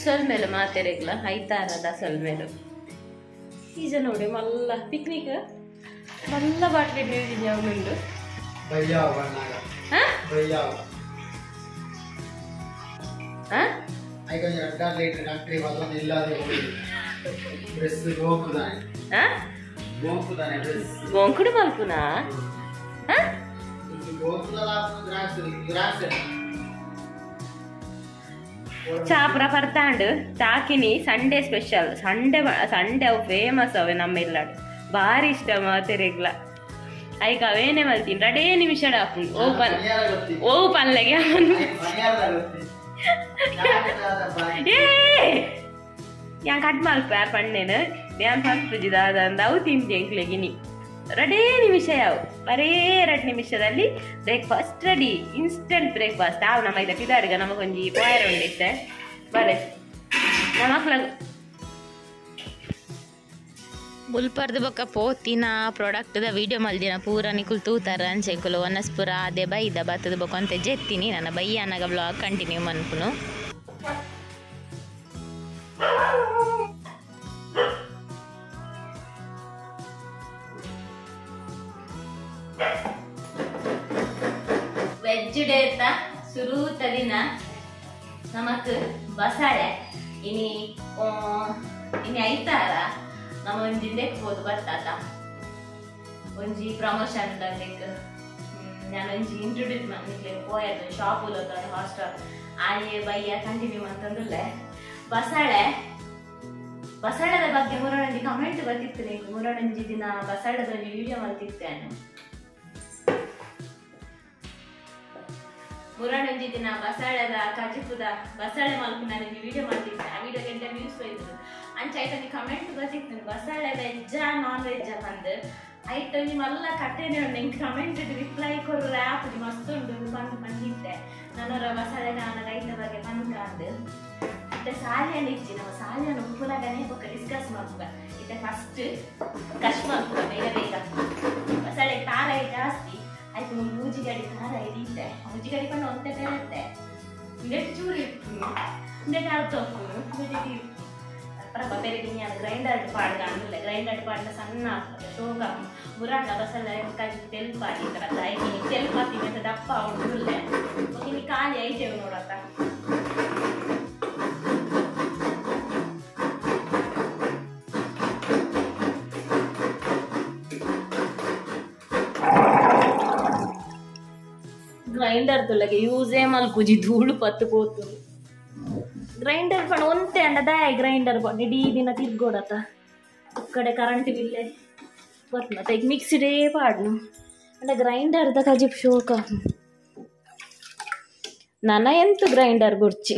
ಸೊಲ್ಮೆಲು ಮಾತೆರೆಗ್ಲ ಐತಾರದ ಸೊಲ್ಮೆಲು ಈಜ ನೋಡಿ ಮಲ್ಲ ಪಿಕ್ನಿಕ್ ಮಲ್ಲ ಬಾಟ್ಲಿ ಉಂಡು ಗೊಂಕುಡು ಮಲ್ಪುನಾ ಚಾಪುರ ಪರ್ತಾಂಡು ಚಾಕಿನಿ ಸಂಡೇ ಸ್ಪೆಷಲ್ ಸಂಡೇ ಸಂಡೇ ಅವು ಫೇಮಸ್ ಅವೆ ನಮ್ಮ ಇಲ್ಲಾಡು ಭಾರಿ ಇಷ್ಟ ಮಾತೆರೆಗ್ಲ ಐಕ ಅವೇನೆ ಮಲ್ತೀನಿ ರಡೇ ನಿಮಿಷ ಓ ಪನ್ ಓ ಪನ್ಲೆಗೆ ಏ ಯಾನ್ ಕಟ್ ಮಲ್ಪ ಯಾರು ಪಣ್ಣೇನು ಯಾನ್ ಪನ್ಪುಜಿ ದಾದ ಅಂದ ಅವು ತಿಂದಿ ಎಂಕ್ಲೆಗಿನಿ ರಡೇ ನಿಮಿಷ ಯಾವ ಬರೇ 2 ನಿಮಿಷದಲ್ಲಿ ಬ್ರೇಕ್ಫಾಸ್ಟ್ ರೆಡಿ ಇನ್ಸ್ಟೆಂಟ್ ಬ್ರೇಕ್ಫಾಸ್ಟ್ ಆವು ನಮ್ಮ ಇದ ಪಿದಾಡ್ಗ ನಮಗೊಂಜಿ ಪೋಯರ್ ಉಂಡಿತ್ತೆ ಬಲೆ ನಮ್ಮ ಮಕ್ಳ ಮುಲ್ಪರ್ದು ಬೊಕ್ಕ ಪೋತಿನ ಪ್ರಾಡಕ್ಟ್ದ ವೀಡಿಯೋ ಮಲ್ದಿನ ಪೂರ ನಿಕುಲ್ ತೂತಾರ ಅಂಚೆಂಕುಲು ಒನಸ್ಪುರ ಅದೇ ಬೈದ ಬತ್ತದ ಬೊಕ್ಕ ಅಂತ ಜೆತ್ತೀನಿ ನನ್ನ ಬೈಯಾನಾಗ ಬ್ಲಾಗ್ ಕಂಟಿನ್ಯೂ ಮನ್ಪುನು ವೆಜ್ ಡೇ ಸುರೂತ ದಿನ ನಮಕ್ ಬಸಾಳೆ ಇನಿ ಇನಿ ಐತಾರ ನಮ್ಮ ಒಂಜಿ ಲೆಕ್ಬೋದು ಬತ್ತಾತ ಒಂಜಿ ಪ್ರಮೋಷನ್ ಲೆಕ್ ನಾನು ಒಂಜಿ ಇಂಟ್ರೊಡ್ಯೂಸ್ ಮಾಡಿ ಪೋಯದು ಶಾಪ್ ಹಾಸ್ಟೆಲ್ ಆಯೆ ಬಯ್ಯ ಕಂಟಿನ್ಯೂ ಅಂತಂದುಲ್ಲೆ ಬಸಾಳೆ ಬಸಾಳದ ಬಗ್ಗೆ ಮುರಳಂಜಿ ಕಮೆಂಟ್ ಬರ್ತಿತ್ತು ನೀವು ಮುರಳಂಜಿ ದಿನ ಬಸಾಳದ ಒಂಜಿ ವಿಡಿಯೋ ಮಾಡ್ತಿದ್ದೆ ಮುರಳಂಜಿ ದಿನ ಬಸಾಳದ ಕಜಿಪುದ ಬಸಾಳೆ ಮಲ್ಪು ನಾನು ವಿಡಿಯೋ ಮಾಡ್ತಿದ್ದೆ ಆ ವಿಡಿಯೋ ಗಂಟೆ ವ್ಯೂಸ್ ಹೋಯ್ತು ಅಂಚ ಆಯ್ತು ಕಮೆಂಟ್ ಬರ್ತಿತ್ತು ಬಸಾಳೆ ವೆಜ್ಜಾ ನಾನ್ ವೆಜ್ಜಾ ಬಂದು ಆಯ್ತು ನಿಮ್ಮೆಲ್ಲ ಕಟ್ಟೆನೆ ಉಂಟು ನಿಂಗೆ ಕಮೆಂಟ್ ರಿಪ್ಲೈ ಕೊರ್ರೆ ಆಪುಜಿ ಮಸ್ತ್ ಉಂಟು ಬಂದು ಬಂದಿದ್ದೆ ನನ್ನವರ ಬಸಾಳೆ ನಾನು ರೈತ ಬಗ್ಗೆ ಬಂದು ಇತ್ತೆ ಸಾಲಿಯನ್ನು ಇಜ್ಜಿ ನಮ್ಮ ಸಾಲಿಯನ್ನು ಉಪ್ಪುಲಾಗನೇ ಬೊಕ್ಕ ಡಿಸ್ಕಸ್ ಮಾಡ್ಬ ಇತ್ತೆ ಫಸ್ಟ್ ಕಶ್ ಮಾಡ್ಬ ಬೇಗ ಬೇಗ ಬಸಾಳೆ ತಾರಾಯಿ ಜಾಸ್ತಿ ಆಯ್ತು ಒಂದು ಮೂಜಿಗಡಿ ತಾರಾಯಿ ಇದ್ದೆ ಮೂಜಿಗಡಿ ಪಂಡ ಒಂತೆ ಬೇರೆ ಇಂದೆಟ್ ಚೂರು ಇಪ್ಪು ಇಂದೆಟ್ ಅರ್ಧ ಉಪ್ಪು ಇಂದೆಟ್ ಇಪ್ಪು ಪ್ರಭ ಬೇರೆ ನಾನು ಗ್ರೈಂಡರ್ ಪಾಡ್ಗ ಅಂದಿಲ್ಲ ಗ್ರೈಂಡರ್ ಪಾಡ್ನ ಸಣ್ಣ ಆಗ್ತದೆ ಶೋಕ ಮುರಾಣ ಬಸಲ್ಲ ಕಜಿ ತೆಲ್ಪ ಆಗಿತ್ತರಲ್ಲ ಐತಿ ತೆಲ್ಪ ಅಂತ ದಪ್ಪ ಉಂಟುಲ್ಲೆ ಇನ್ನು ಖಾಲಿ ಐತೇವೆ ನೋಡತ್ತ ಗ್ರೈಂಡರ್ ತುಲ್ಲಗೆ ಯೂಸೇ ಮಲ್ಪುಜಿ ಧೂಳು ಪತ್ತು ಪೋತು ಗ್ರೈಂಡರ್ ಪಂಡ ಒಂತೆ ಅಂಡ ದಾಯ ಗ್ರೈಂಡರ್ ಪಂಡ ಇಡೀ ದಿನ ತಿರ್ಗೋಡತ್ತ ಕಡೆ ಕರೆಂಟ್ ಬಿಲ್ಲೆ ಬರ್ತದ ಈಗ ಮಿಕ್ಸಿಡೇ ಪಾಡ್ನು ಅಂಡ ಗ್ರೈಂಡರ್ದ ಕಜಿಪ್ ಶೋಕ ನನ್ನ ಎಂತ ಗ್ರೈಂಡರ್ ಗುರ್ಚಿ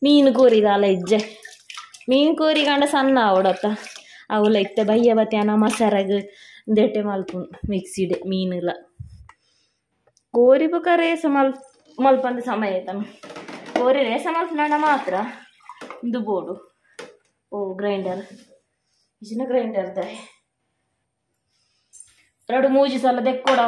ಮೀನು ಕೋರಿದಾಲ ಇಜ್ಜೆ ಮೀನು ಕೋರಿಗಂಡ ಸಣ್ಣ ಆವಡತ್ತ ಅವುಲ ಇತ್ತೆ ಬಯ್ಯ ಬತ್ಯಾನ ಮಸಾರಗ್ ದೆಟ್ಟೆ ಮಲ್ಪುನು ಮಿಕ್ಸಿಡೆ ಮೀನುಲ ಕೋರಿ ಬೊಕ ರೇಸ ಮಲ್ಪಂದ ಸಮಯ ಆಯ್ತಮ್ಮ ಕೋರಿ ರೇಸ ಮಲ್ಪುನಂಡ ಮಾತ್ರ ಇಂದು ಬೋಡು ಓ ಗ್ರೈಂಡರ್ ಇಜಿನ ಗ್ರೈಂಡರ್ ದಾಯೆ ಎರಡು ಮೂಜಿ ಸಲ ದೆಕ್ಕೊಡ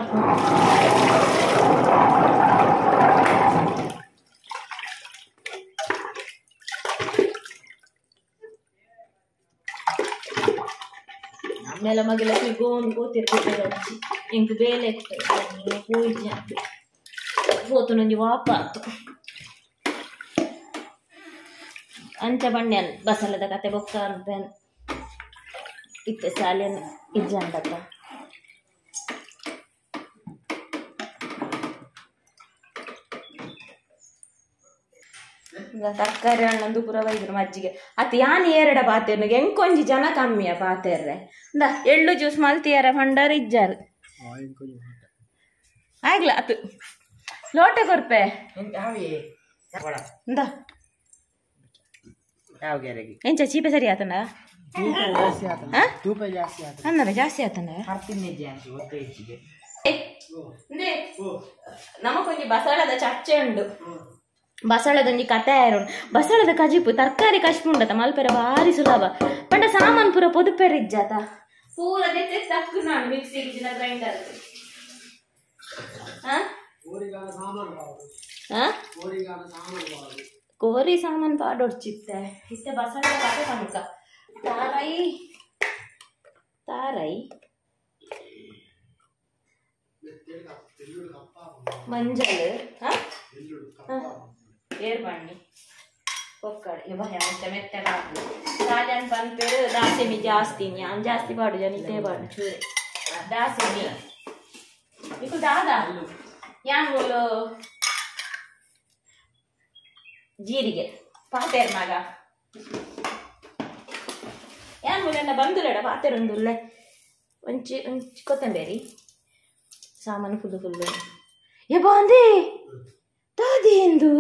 ಆಮೇಲೆ ಮಗಿಲ ಗೋನ್ ಗೋತಿರ್ಕೊಟ್ಟೆ ಇಂಕ್ ಬೇಲೆ ಪೋಯಿಜ ಪೋತುನೊಂಜಿ ವಾಪಾತು ಅಂಚ ಬಣ್ಣೆನ್ ಬಸಲದ ಕತೆ ಬೊಕ್ಕ ಅನ್ಪೆನ್ ಇತ್ತೆ ಸಾಲೆನ್ ಇಜ್ಜಂಡತ್ತ ತರಕಾರಿ ಹಣ್ಣಂದು ಪೂರ ಬೈದ್ರು ಮಜ್ಜಿಗೆ ಅತ್ ಯಾನ್ ಏರಡ ಪಾತೆರ್ನು ಎಂಕೊಂಜಿ ಜನ ಕಮ್ಮಿಯ ಪಾತೆರ್ರೆ ಇಂದ ಎಳ್ಳು ಜ್ಯೂಸ್ ಮಲ್ತಿಯಾರ ಭಂಡಾರ ಇಜ್ಜಾರು ಆಗ್ಲ ಅತು ಲೋಟ ಕೊರ್ಪೆ ಇಂದ ಎಂಚ ಚೀಪೆ ಸರಿ ಆತನ ಅನ್ನರ ಜಾಸ್ತಿ ಆತನ ನಮಕೊಂಜಿ ಬಸಳದ ಚರ್ಚೆ ಉಂಡು ಬಸಳದೊಂಜಿ ಕತೆ ಆಯ್ರೋಣ ಬಸಳದ ಕಜಿಪು ತರಕಾರಿ ಕಶ್ಪುಂಡತ ಮಲ್ಪೆರ ಭಾರಿ ಸುಲಭ ಪಂಡ ಸಾಮಾನ್ ಪೂರ ಪೊದುಪೆರ ಇಜ್ಜಾತ ಪೂರ ತಕ್ಕು ನಾನು ಮಿಕ್ಸಿ ಗ್ರೈಂಡರ್ ಕೋರಿ ಸಾಮಾನು ಪಾಡೊಡ್ಚಿತ್ತೆ ಇತ್ತೆ ಬಸಳೆ ಕತೆ ಪನ್ಕ ತಾರೈ ತಾರೈ ಮಂಜಲ್ ಏರ್ ಬಣ್ಣಿ ಕೊಕ್ಕಡೆ ಇವ ಮೆತ್ತೆ ಮೆತ್ತೆ ಬಾಡು ಸಾಲ್ಯನ್ ಪನ್ಪೇರು ದಾಸೆಮಿ ಜಾಸ್ತಿ ಯಾನ್ ಜಾಸ್ತಿ ಬಾಡು ಜನ ಇತ್ತೇ ಬಾಡು ಚೂರೆ ದಾಸೆಮಿ ನಿಕು ದಾದಾ ಯಾನ್ ಬೋಲು ಜೀರಿಗೆ ಪಾತೇರ್ ಮಗ ಯಾನ್ ಬೋಲೆನ್ನ ಬಂದುಲೆಡ ಪಾತೇರುಂದುಲ್ಲೆ ಒಂಚಿ ಒಂಚಿ ಕೊತ್ತಂಬರಿ ಸಾಮಾನು ಫುಲ್ಲು ಫುಲ್ಲು ಏ ಬಾಂದೆ ದಾದಿ ಎಂದು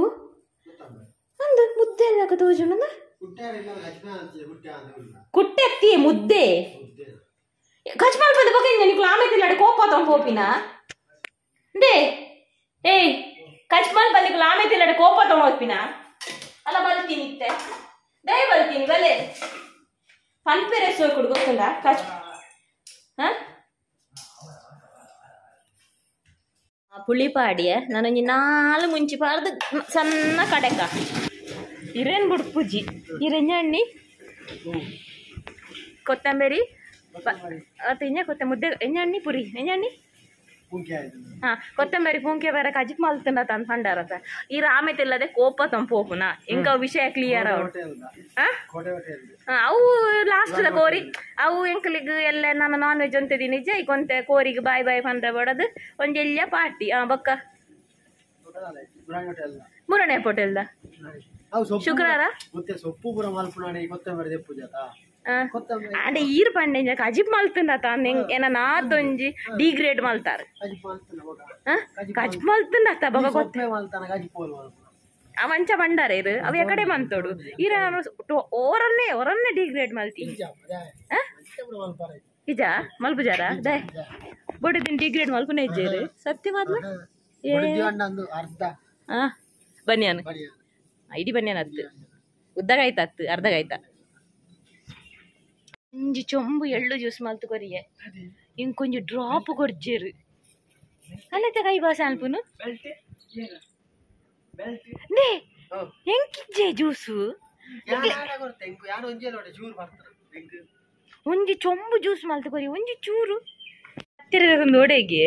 ಅಂದು ಮುದ್ದೆ ಎಲ್ಲ ತೋಜುಂಡ ಕುಟ್ಟೆತ್ತಿ ಮುದ್ದೆ ಕಚ್ಮಾಲ್ ಬಂದ ಬಗ್ಗೆ ನಿಕ್ಲು ಆಮೇಲೆ ಕೋಪ ತೊಂಪೋಪಿನ they ಏಯ್ ಕಚ್ಮಾಲ್ ಬಂದಿಕ್ಲು ಆಮೇಲೆ ಕೋಪ ತೊಗೊಂಡೋಗ್ಪಿನ ಅಲ್ಲ ಬಲ್ತೀನಿ ಇತ್ತೆ ದಯ ಬಲ್ತೀನಿ ಬಲೆ ಪನ್ಪೆರೆ ಸೋಕುಡು ಗೊತ್ತುಂಡ ಕಚ್ ಹಾ ಪುಳಿಪಾಡಿಯ ನಾನೊಂಜಿ ನಾಲ್ ಮುಂಚಿ ಪಾರ್ದು ಸಣ್ಣ ಕಡೆಕ ಇರೇನ್ ಬುಡ್ಪುಜಿ ಇರೆಂಜಣ್ಣಿ ಕೊತ್ತಂಬರಿ ಇಂಜ ಕೊತ್ತ ಮುದ್ದೆ ಎಂಜಣ್ಣಿ ಪುರಿ ಎಂಜಣ್ಣಿ ಹಾ ಕೊತ್ತಂಬರಿ ಪೂಂಕೆ ಬೇರೆ ಕಜಿಪ್ ಮಲ್ತುಂಡ ತನ್ ಪಂಡಾರತ ಈ ರಾಮೆತಿಲ್ಲದೆ ಕೋಪ ತಂಪೋಪುನ ಇಂಕ ವಿಷಯ ಕ್ಲಿಯರ್ ಅವು ಲಾಸ್ಟ್ the ಕೋರಿ ಅವು ಎಂಕಲಿಗ್ ಎಲ್ಲ ನಾನು ನಾನ್ ವೆಜ್ ಅಂತಿದ್ದೀನಿ ನಿಜ ಈಗ ಒಂತೆ ಕೋರಿಗೆ ಬಾಯ್ ಬಾಯ್ ಪಂಡ್ರೆ ಬಡದು ಒಂಜೆಲ್ಲ ಪಾರ್ಟಿ ಆ ಬೊಕ್ಕ ಮೂರನೇ ಹೋಟೆಲ್ದ ಶುಕ್ರವಾರ ಅಂಡ ಈರ್ ಪಂಡೆ ಕಜಿಪ್ ಮಲ್ತುಂಡ ತಾನ್ ಏನ ನಾತೊಂಜಿ ಡಿಗ್ರೇಡ್ ಮಲ್ತಾರ ಕಜಿಪ್ ಮಲ್ತುಂಡ ಬೊಕ ಗೊತ್ತ ಅವಂಚ ಬಂಡಾರ ಇರು ಅವು ಎಕಡೆ ಮಂತೋಡು ಈರ ಓರನ್ನೇ ಒರನ್ನೇ ಡಿಗ್ರೇಡ್ ಮಲ್ತಿ ನಿಜ ಮಲ್ಪುಜಾರ ದೈ ಬೊಡ್ಡಿನ ಡಿಗ್ರೇಡ್ ಮಲ್ಪುನ ಇಜ್ಜೇರು ಸತ್ಯವಾದ್ಲ ಬನ್ಯಾನ್ ಇಡೀ ಬನ್ಯಾನ್ ಅತ್ತು ಉದ್ದಗಾಯ್ತ ಅತ್ತು ಅರ್ಧಗಾಯ್ತ ಒಂಜಿ ಚೊಂಬು ಎಳ್ಳು ಜ್ಯೂಸ್ ಮಲ್ತು ಕೊರಿಯೆ ಇಂಕೊಂಜಿ ಡ್ರಾಪ್ ಕೊರ್ಜೇರು ಅಲ್ಲತ್ತೆ ಕೈ ಬಾಸ ಅನ್ಪುನು ನೇ ಎಂಕಿಜ್ಜೆ ಜ್ಯೂಸು ಒಂಜಿ ಚೊಂಬು ಜ್ಯೂಸ್ ಮಲ್ತು ಕೊರಿ ಒಂಜಿ ಚೂರು ಹತ್ತಿರದ ಓಡೆಗೆ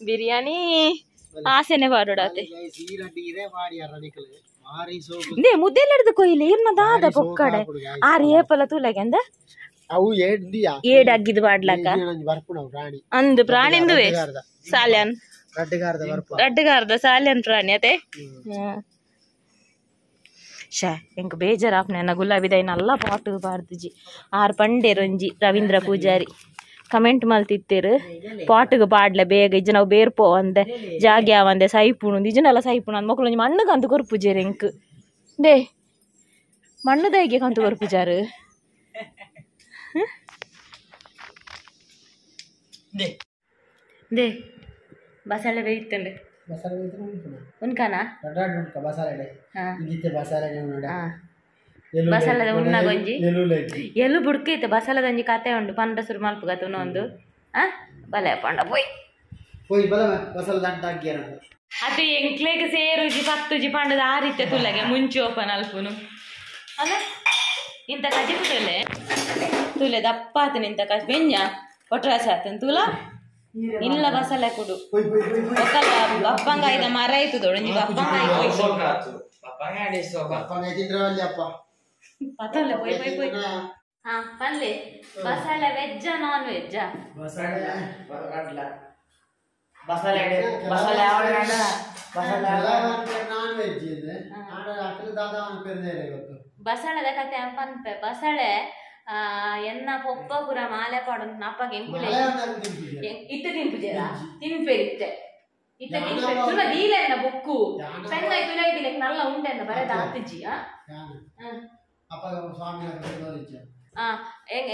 ಬಿರಿಯಾನಿ ಆಸೆನೆ ಪಾಡೋಡಾತೆ ನೇ ಮುದ್ದೆಲ್ಲ ಕೊಯ್ಲೆ ಇರ್ನ ದಾದ ಪೊಕ್ಕಡೆ ಆರ್ ಏಪಲ ತೂಲಗೆ ಅಂದ ಏಡಾಗಿದ್ದು ಪಾಡ್ಲಕ್ಕ ಅಂದು ಪ್ರಾಣಿಂದುವೆ ಸಾಲ್ಯಾನ್ ರಡ್ಡುಗಾರ್ದ ಸಾಲ್ಯಾನ್ ಪ್ರಾಣಿ ಅತೆ ಶಾ ಎಂಕ್ ಬೇಜಾರಾಪ್ನೆ ಅನ್ನ ಗುಲಾಬಿ ದೈ ನಲ್ಲ ಪಾಟ್ ಪಾಡ್ದುಜಿ ಆರ್ ಪಂಡೇರೊಂಜಿ ರವೀಂದ್ರ ಪೂಜಾರಿ ಕಮೆಂಟ್ ಮಲ್ತಿತ್ತೇರು ಪಾಟ್ಗ್ ಪಾಡ್ಲೆ ಬೇಗ ಇಜ್ಜ ನಾವು ಬೇರ್ಪೋ ಅಂದೆ ಜಾಗೆ ಆವಂದೆ ಸೈಪುಣು ಇಜ್ಜನಲ್ಲ ಸೈಪುಣು ಅಂದ್ ಮೊಕ್ಕಲು ಒಂಜಿ ಮಣ್ಣು ಕಂತು ಕೊರ್ಪುಜೇರು ಎಂಕ್ they ಮಣ್ಣು ದೈಗೆ ಕಂತು ಕೊರ್ಪುಜಾರು they ಬಸಳೆ ಬೇಯ್ತಂಡು ಉನ್ಕಾನ ಬಸಲದ ಉಣ್ಣಗೊಂಜಿ ಎಲ್ಲು ಬುಡ್ಕೈತೆ ಬಸಲದ ಒಂಜಿ ಕತೆ ಉಂಡು ಪಂಡ ಸುರು ಮಲ್ಪುಗತ ಒಂದು ಆ ಬಲೆ ಪಂಡ ಪೋಯ್ ಅದು ಎಂಕ್ಲೆಗ್ ಸೇರುಜಿ ಪತ್ತುಜಿ ಪಂಡದ ಆ ರೀತಿ ತುಲಗೆ ಮುಂಚೆ ಓಪನ್ ಅಲ್ಪುನು ಅಲ್ಲ ಇಂತ ಕಜಿಪು ತುಲೆ ತುಲೆ ದಪ್ಪ ಆತನ ಇಂತ ಕಜ್ ಬೆಂಜ ಒಟ್ರಾಸ ಆತನ ತುಲ ಇಲ್ಲ ಬಸಳೆ ಕುಡು ಒಕ್ಕಲ ಬಪ್ಪಂಗಾಯ್ದ ಮರ ಆಯ್ತು ದೊಡಂಜಿ ಬಪ್ಪಂಗಾಯಿ ಪತಲ್ಲ ಪೋಯ್ ಪೋಯ್ ಪೋಯ್ ಹಾ ಪಲ್ಲೆ ಬಸಳೆ ವೆಜ್ಜ ನಾನ್ ವೆಜ್ಜ ಬಸಳೆದ ಕತೆ ಪನ್ಪೆ ಬಸಳೆ ಎನ್ನ ಪೊಪ್ಪ ಪುರ ಮಾಲೆ ಪಾಡು ನಪ್ಪಗೆ ಎಂಕುಲೆ ಇತ್ತೆ ತಿನ್ಪುಜೇರ ತಿನ್ಪೇರಿತ್ತೆ ಇತ್ತೆ ತಿನ್ಪೇರು ತುಲ ದೀಲೆನ್ನ ಬೊಕ್ಕು ಪೆಂಗಾಯಿ ತುಲ ನಲ್ಲ ಉಂಟೆನ್ನ ಬರೆದ ಆತುಜಿ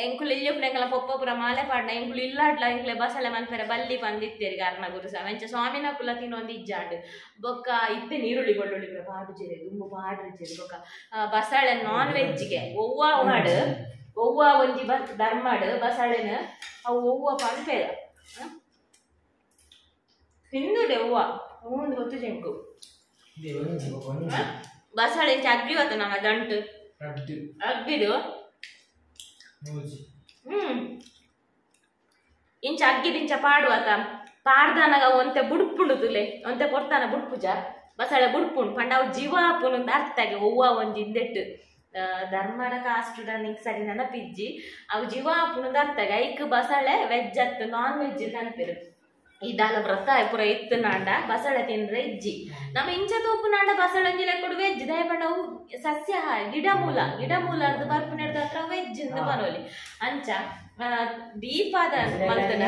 ಎಂಕುಲು ಇಲ್ಲೊಪ್ಪು ಎಂಕಲ ಪೊಪ್ಪ ಪುರ ಮಾಲೆ ಪಾಡ್ನ ಎಂಕುಲು ಇಲ್ಲಾಡ್ಲ ಎಂಕ್ಲೆ ಬಸಳೆ ಮನ್ಪೆರೆ ಬಲ್ಲಿ ಪಂದಿತ್ತೇರಿ ಅರ್ನ ಗುರುಸ ಮೆಂಚ ಸ್ವಾಮಿನ ಕುಲ ತಿನ್ನೊಂದು ಇಜ್ಜಾಂಡ್ ಬೊಕ್ಕ ಇತ್ತೆ ನೀರುಳ್ಳಿ ಬೆಳ್ಳುಳ್ಳಿ ಪೂರ ಪಾಡುಜೆರೆ ದುಂಬು ಪಾಡ್ರಿಜೆರೆ ಬೊಕ್ಕ ಬಸಳೆ ನಾನ್ ವೆಜ್ಗೆ ಒವ್ವ ಹಾಡು ಒವ್ವ ಒಂಜಿ ಬ ಧರ್ಮಡ್ ಬಸಳೆನ ಅವು ಒವ್ವ ಪನ್ಪೆರ ತಿಂದುಡೆ ಒವ್ವ ಒಂದು ಗೊತ್ತು ಜಂಕು ಬಸಳೆ ಇಂಚ ಅಗ್ಗಿ ಹೊತ್ತ ನಮ್ಮ ದಂಟು ಅಗ್ಗಿದು ಇಂಚ ಅಗ್ಗಿದಿಂಚ ಪಾಡುವತ ಪಾಡ್ದಾನಗ ಒಂತೆ ಬುಡ್ಪುಂಡು ತುಲೆ ಒಂತೆ ಪೊರ್ತಾನ ಬುಡ್ಪುಜ ಬಸಳೆ ಬುಡ್ಪುಂಡು ಪಂಡ ಅವು ಜೀವ ಆಪುನು ಅರ್ಥಾಗೆ ಒವ್ವ ಒಂಜಿ ಇಂದೆಟ್ಟು ಧರ್ಮಡ ಕಾಸ್ಟ್ ನಿಂಗೆ ಸರಿ ನೆನಪಿಜ್ಜಿ ಅವು ಜೀವ ಆಪುನು ಅರ್ಥಾಗೆ ಐಕ್ ಬಸಳೆ ವೆಜ್ ಅತ್ತು ನಾನ್ ವೆಜ್ ಅನ್ಪಿರು ಈ ದಾಲ ವ್ರತ ಪೂರ ಇತ್ತು ನಾಂಡ ಬಸಳೆ ತಿಂದ್ರೆ ಇಜ್ಜಿ ನಮ್ಮ ಇಂಚ ತೋಪು ನಾಂಡ ಬಸಳೆ ಒಂಜಿ ಲೆಕ್ಕಡು ವೆಜ್ ದಯಪಂಡ ಅವು ಸಸ್ಯ ಗಿಡ ಮೂಲ ಗಿಡ ಮೂಲ ಅರ್ಧ ಬರ್ಪುನೆಡ್ದು ಹತ್ರ ವೆಜ್ ಅಂತ ಬರೋಲಿ ಅಂಚ ದೀಪಾದ ಮಲ್ತನ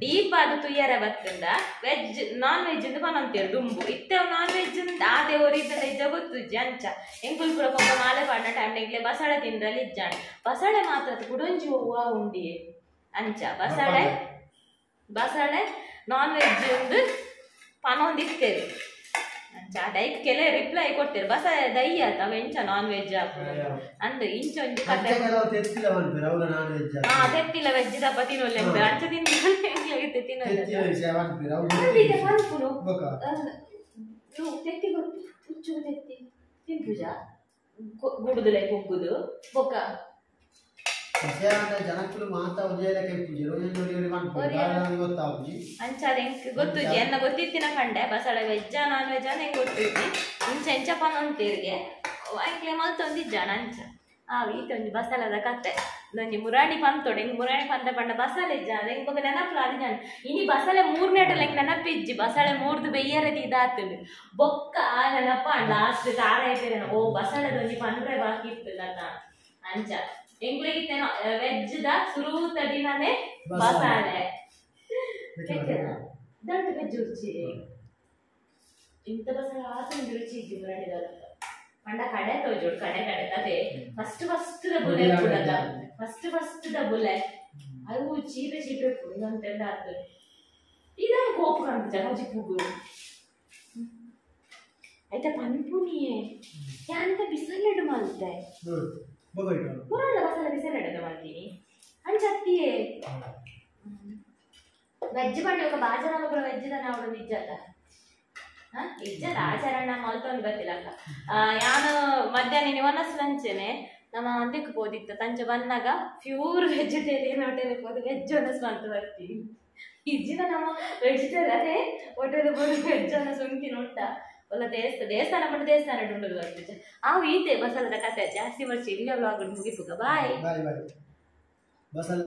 ಡೀಪ್ ಆದ ತುಯ್ಯರ ಬತ್ತಂದ ವೆಜ್ ನಾನ್ ವೆಜ್ ಅಂತ ಬನಂತೇರು ದುಂಬು ಇತ್ತ ನಾನ್ ವೆಜ್ ಅಂತ ಆ ದೇವರು ಇದ್ದ ಇಜ್ಜ ಗೊತ್ತುಜ್ಜಿ ಅಂಚ ಎಂಕುಲ್ ಪೂರ ಪೊಕ್ಕ ಮಾಲೆ ಪಾಡ್ನ ಟೈಮ್ ಎಂಕ್ಲೆ ಬಸಳೆ ತಿಂದ್ರಲ್ಲಿ ಇಜ್ಜಾಣ ಬಸಳೆ ಮಾತ್ರ ಕುಡೊಂಜಿ ಹೂವ ಉಂಡಿ ಅಂಚ ಬಸಳೆ ಬಸಳೆ ನಾನ್ ವೆಜ್ ಒಂದು ಪನೊಂದಿತ್ತೇರು ಅಂಚ ಡೈಕ್ ಕೆಲೆ ರಿಪ್ಲೈ ಕೊಡ್ತೇರು ಬಸಳೆ ದಯ್ಯ ಅವ ಎಂಚ ನಾನ್ ವೆಜ್ ಹಾಕುದು ಅಂದ್ ಇಂಚ ಒಂಜಿ ಕತೆ ಹಾ ತೆತ್ತಿಲ ವೆಜ್ ದಪ್ಪ ತಿನ್ನೊಲ್ಲೆ ಅಂಚ ತಿನ್ನೊಲ್ಲೆ ತಿನ್ನೊಲ್ಲೆ ಪನ್ಪುನು ತೆತ್ತಿ ಗೊತ್ತು ಹುಚ್ಚು ತೆತ್ತಿ ತಿನ್ಪುಜ ಗುಡುದುಲೆ ಕುಗ್ಗುದು ಬೊಕ್ಕ ಜನಕ್ಕಲು ಮಾತಾ ಅಂಚ ಎಂಕ್ ಗೊತ್ತುಜ್ಜಿ ಎನ್ನ ಗೊತ್ತಿತ್ತಿನ ಪಂಡೆ ಬಸಳೆ ವೆಜ್ಜ ನಾನ್ ವೆಜ್ ಹೆಂಗ್ ಗೊತ್ತಿಜ್ಜಿ ಇಂಚ ಎಂಚ ಪನೊಂತೇರಿಗೆ ಎಂಕ್ಲೆ ಮಲ್ತೊಂದಿಜ್ಜಾಣ ಅಂಚ ಆ ಈತ ಒಂಜಿ ಬಸಲದ ಕತೆ ಒಂಜಿ ಮುರಾಣಿ ಪಂತೊಡೆ ಎಂಕ್ ಮುರಾಣಿ ಪಂತ ಪಂಡ ಬಸಳೆ ಇಜ್ಜ ಎಂಕ್ ಬೊಕ ನೆನಪುಲ ಅದಿಜಾಣ ಇನಿ ಬಸಳೆ ಮೂರ್ನೇಟಲ ಎಂಕ್ ನೆನಪಿಜ್ಜಿ ಬಸಳೆ ಮೂರ್ದು ಬೆಯ್ಯರದಿ ಇದಾತುಂಡು ಬೊಕ್ಕ ನೆನಪ ಲಾಸ್ಟ್ ಕಾರ ಐತೆ ಓ ಬಸಳೆದ ಒಂಜಿ ಪಂಡ್ರೆ ಬಾಕಿ ಇತ್ತಲ್ಲ ಅಂಚ ಎಂಕ್ಲೆಗಿತ್ತೆ ವೆಜ್ the ಸುರೂತ ದಿನನೇ ಬಸಾಳೆ ದಂಟು ವೆಜ್ ರುಚಿ ಇಂಥ ಬಸಳೆ ಆತೊಂದು ರುಚಿ ಇಜ್ಜಿ ಮುರಾಣಿದ ಪಂಡ ಕಡೆ ತೋಜೋಡು ಕಡೆ ಕಡೆ ಅದೇ ಫಸ್ಟ್ ಫಸ್ಟ್ the ಬುಲೆ ಪುಡದ ಫಸ್ಟ್ ಫಸ್ಟ್ the ಬುಲೆ ಅವು ಚೀಪೆ ಚೀಪೆ ಪುಡಿ ಆತು ಇದಾಯ ಕೋಪ ಕಾಣ್ತದೆ ಜನ ಚಿಪ್ಪುಗು ಆಯ್ತಾ ಪನ್ಪುನಿಯೇ ಯಾನಿತ ಬಿಸಲೆಡು ಮಲ್ತೆ ಪುರಾಣ ಬಸಳೆ ಬಿಸಲೆಡು ಮಲ್ತೀನಿ ಅಂಚತ್ತಿಯೇ ವೆಜ್ ಪಂಡ ఒక ಬಾಜನ ಪೂರ ವೆಜ್ ದನ ಅವಳು ನಿಜದ ಇಜ್ಜದ ಆಚರಣ ಮಲ್ತೊಂದು ಗೊತ್ತಿಲ್ಲ ಅಕ್ಕ ಯಾನು ಮಧ್ಯಾಹ್ನ ನೀವು ಒನಸ್ ಲಂಚನೆ ನಮ್ಮ ಅಂದಕ್ಕೆ ಪೋದಿತ್ತು ತಂಚ ಬಂದಾಗ ಪ್ಯೂರ್ ವೆಜಿಟೇರಿಯನ್ ಹೋಟೆಲ್ ಹೋದು ವೆಜ್ ಒನಸ್ ಅಂತ ಬರ್ತೀವಿ ಇಜ್ಜಿನ ನಮ್ಮ ವೆಜಿಟೇರಿಯನ್ ಅದೇ ಹೋಟೆಲ್ ಬೋದು ವೆಜ್ ಒನಸ್ ಉಂಟಿನ ಉಂಟ ಒಲ್ಲ ದೇವಸ್ಥಾನ ಪಂಡ ದೇವಸ್ಥಾನ ಉಂಟು ಬರ್ತೀವಿ ಆ ಈತೆ ಬಸಲದ ಕತೆ ಜಾಸ್ತಿ ಬರ್ಸಿ ಇಲ್ಲಿ ವ್ಲಾಗ್ ಮುಗಿಪುಗ ಬಾಯ್ ಬಾಯ್ ಬಾಯ್ ಬಸಲ.